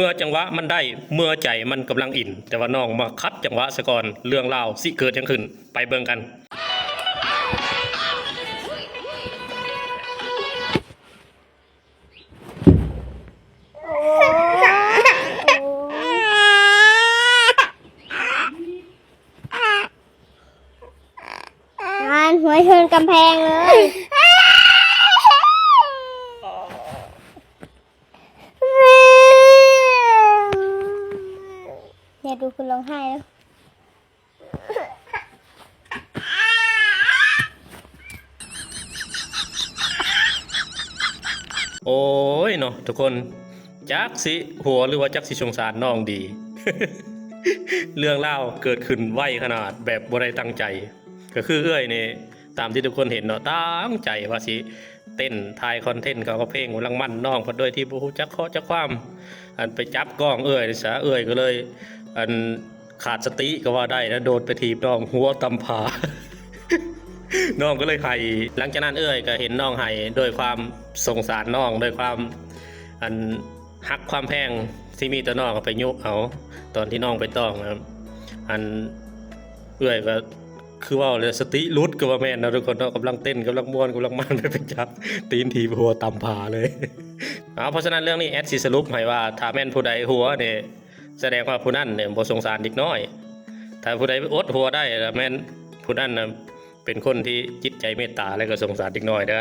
ເມື່ອຈັງຫວະມັນໄດ້ ເມື່ອໃຈມັນກຳລັງອິນ ແຕ່ວ່ານ້ອງມາຂັດຈັງຫວະຊະກ່ອນ ເລື່ອງລາວຊິເກີດຫຍັງຂຶ້ນ ໄປເບິ່ງກັນ. ງານຫົວຊົນກຳແພງເລີຍ. ຢ່າດູຄືຮ້ອງໄຫ້ເດີ້. ໂອ້ຍເນາະທຸກຄົນ ຈັກຊິຫົວ ຫຼືວ່າຈັກຊິສົງສານນ້ອງດີ. ເລື່ອງລາວເກີດຂຶ້ນໄວຂະໜາດ ແບບບໍ່ໄດ້ຕັ້ງໃຈ. ກໍຄືເອື້ອຍນີ້ ຕາມທີ່ທຸກຄົນເຫັນເນາະ ຕັ້ງໃຈວ່າຊິເຕັ້ນ ຖ່າຍຄອນເທັນເຂົ້າກັບເພງກຳລັງມັນ, ນ້ອງພັດໂດຍທີ່ບໍ່ຮູ້ຈັກເຄາະຈັກຄວາມ ອັນໄປຈັບກ້ອງເອື້ອຍນີ້ຊະ ເອື້ອຍກໍເລີຍ ອັນ ຂາດສະຕິກໍວ່າໄດ້ນະ ໂດດໄປຖີບນ້ອງຫົວຕຳຜາ ນ້ອງກໍເລີຍໄຫ້. ຫຼັງຈາກນັ້ນເອື້ອຍກໍເຫັນນ້ອງໄຫ້ ດ້ວຍຄວາມສົງສານນ້ອງ ດ້ວຍຄວາມ ອັນ ຮັກຄວາມແພງທີ່ມີຕໍ່ນ້ອງ ກໍໄປຍຸເອົາ ຕອນທີ່ນ້ອງໄປຕ້ອງນະ ອັນ ເອື້ອຍກໍຄືເວົ້າແຫຼະ ສະຕິຫຼຸດກໍວ່າແມ່ນເນາະທຸກຄົນເນາະ ກຳລັງເຕັ້ນ ກຳລັງມ່ວນ ກຳລັງມັນ ໄປຈັບຕີນຖີບຫົວຕຳຜາເລີຍ. ເອົາ ເພາະສະນັ້ນເລື່ອງນີ້ແອັດຊິສະຫຼຸບໃຫ້ວ່າ ຖ້າແມ່ນຜູ້ໃດຫົວນີ້ ສະແດງວ່າຜູ້ນັ້ນນີ້ບໍ່ສົງສານເດັກນ້ອຍ. ຖ້າຜູ້ໃດອົດຫົວໄດ້ລະແມ່ນຜູ້ນັ້ນນະເປັນຄົນທີ່ຈິດໃຈເມດຕາ ແລະກໍສົງສານເດັກນ້ອຍເດີ້.